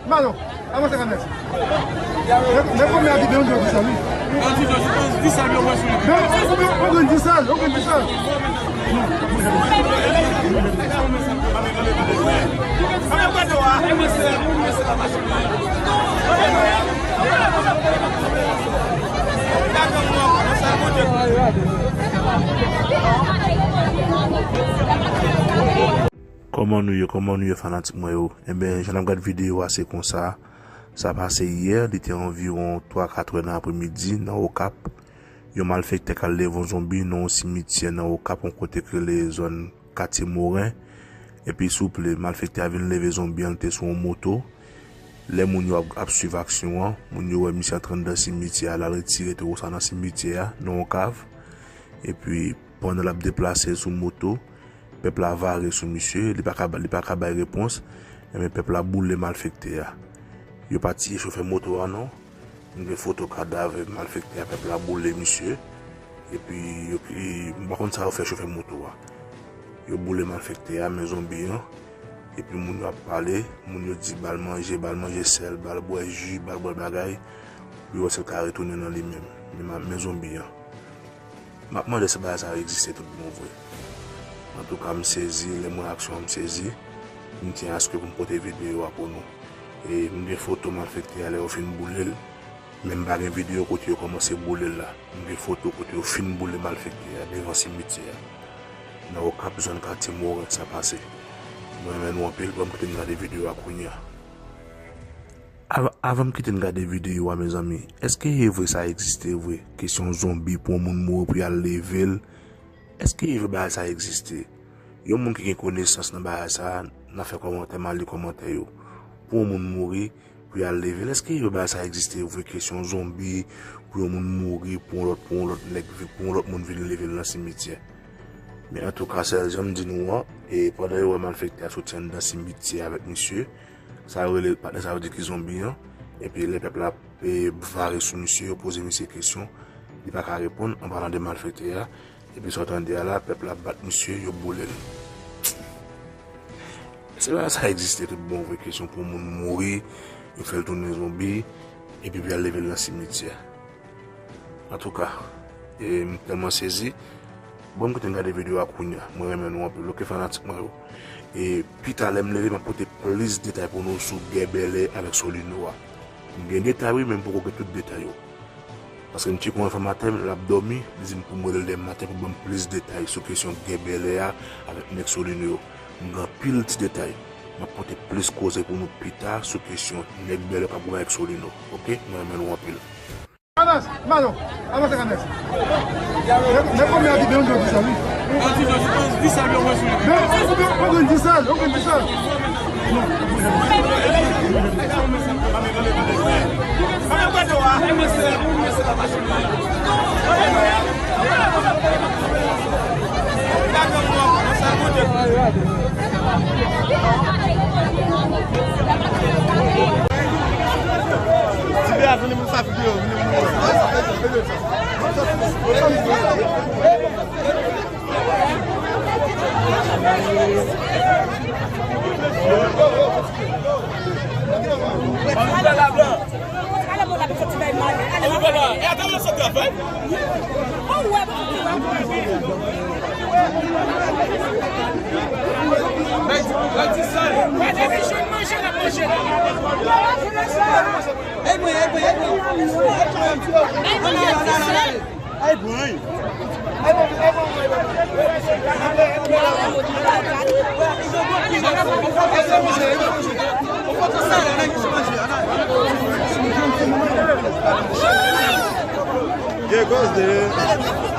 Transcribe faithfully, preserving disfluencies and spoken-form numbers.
Malo, avanse kanmè. Men, men konbyen a kite yon grenn disèl, wi. Yon grenn disèl, yon grenn disèl. Kòman nou ye, kòman nou ye fanatik mwen yo? Enben, jan n ap gad videyo a, se konsa. Sa pase yè, li te anviwon twa, katrè nan apremidi, nan Okap. Yon malfektè k al leve yon zonbi nan yon simityè nan Okap, yon kote k rele zòn Katye Moren. Epi, souple, malfektè a vin leve zonbi an, li te sou yon moto. Lè moun yo ap, ap swiv aksyon an, moun yo wè misye antre anndan simityè a, l al retire towo sa nan simityè a, nan yon kav. Epi, pandan l ap deplase sou moto, pèp la vare sou misye, li pa ka, li pa ka bay repons. Enben, pèp la boule malfektè a. Yo pa tiye chofè moto a, non. M gen foto kadav malfektè a, pèp la boule misye. Epi, yo, e, m pa konn sa yo fè chofè moto a. Yo boule malfektè a, men zonbi an. Epi, moun yo ap pale, moun yo di ba l manje, ba l manje sèl, ba l bwè ji, ba l bwè bagay. Pou yo wè si l ka retounen nan li menm. Men ma-, men zonbi an. M ap mande si bagay sa yo egziste tout bon vre. Antouka, m sezi, lè m wè aksyon an, m sezi. M tyen aske pou m pote videyo a pou nou. E m gen foto malfektè a lè yo fin boule l. Men m pa gen videyo kote yo kòmanse boule l la. M gen foto kote yo fin boule malfektè a devan simityè a. Nan Okap, zòn Katye Moren, sa pase. Mwen renmen nou anpil, ban m kite n gade videyo a kounye a. Av-, avan m kite n gade videyo a, mezanmi, èske e vre sa egziste vre? Kesyon zonbi pou yon moun mouri pou y al leve l. Èske e vre bagay sa egziste? Yon moun ki gen konesans nan bagay sa, n a fè kòmantè, m a li kòmantè yo. Pou yon moun mouri, pou y al leve l, èske e vre bagay sa egziste vre? Kesyon zonbi, pou yon moun mouri, pou yon lòt, pou yon lòt nèg, pou yon lòt moun vin leve l nan simityè. Men antouka, sèl jan m di nou an, e pandan yo wè malfektè a soti anndan simityè avèk misye, sa yo rele patnè sa yo di ki zonbi an. Epi lè pèp la, e, vare sou misye, yo poze misye kesyon, li pa ka reponn, an palan de malfektè a. Epi sa w tande a la, pèp la bat misye, yo boule l. Èske bagay sa egziste tout bon vre? Kesyon pou moun mouri, yo fè l tounen zonbi, epi pou y al leve l nan simityè. Antouka, e, m tèlman sezi. Bon, m kite n gade videyo a kounye a. Mwen renmen nou anpil, oke, fanatik mwen yo. E pita, lè m leve, m ap pote plis detay pou nou sou gè Bèlè avèk Solino a. M gen detay, wi, men m poko gen tout detay yo. Paske m tcheke yon enfòmatè, l ap dòmi, li di m pou m rele l demen maten pou ban m plis detay sou kesyon gè Bèlè a avèk nèg Solino yo. M gen anpil ti detay. M ap pote plis koze pou nou pita sou kesyon nèg Bèlè k ap goumen avèk Solino. Oke? Mwen renmen nou anpil. Avanse, Malo, avanse kanmè. Men konbyen a kite yon grenn disèl, wi. Men yon grenn disèl, yon grenn disèl. Ti bè a vini pou sa videyo, vini pou nou. Ay, pran. Gen koze.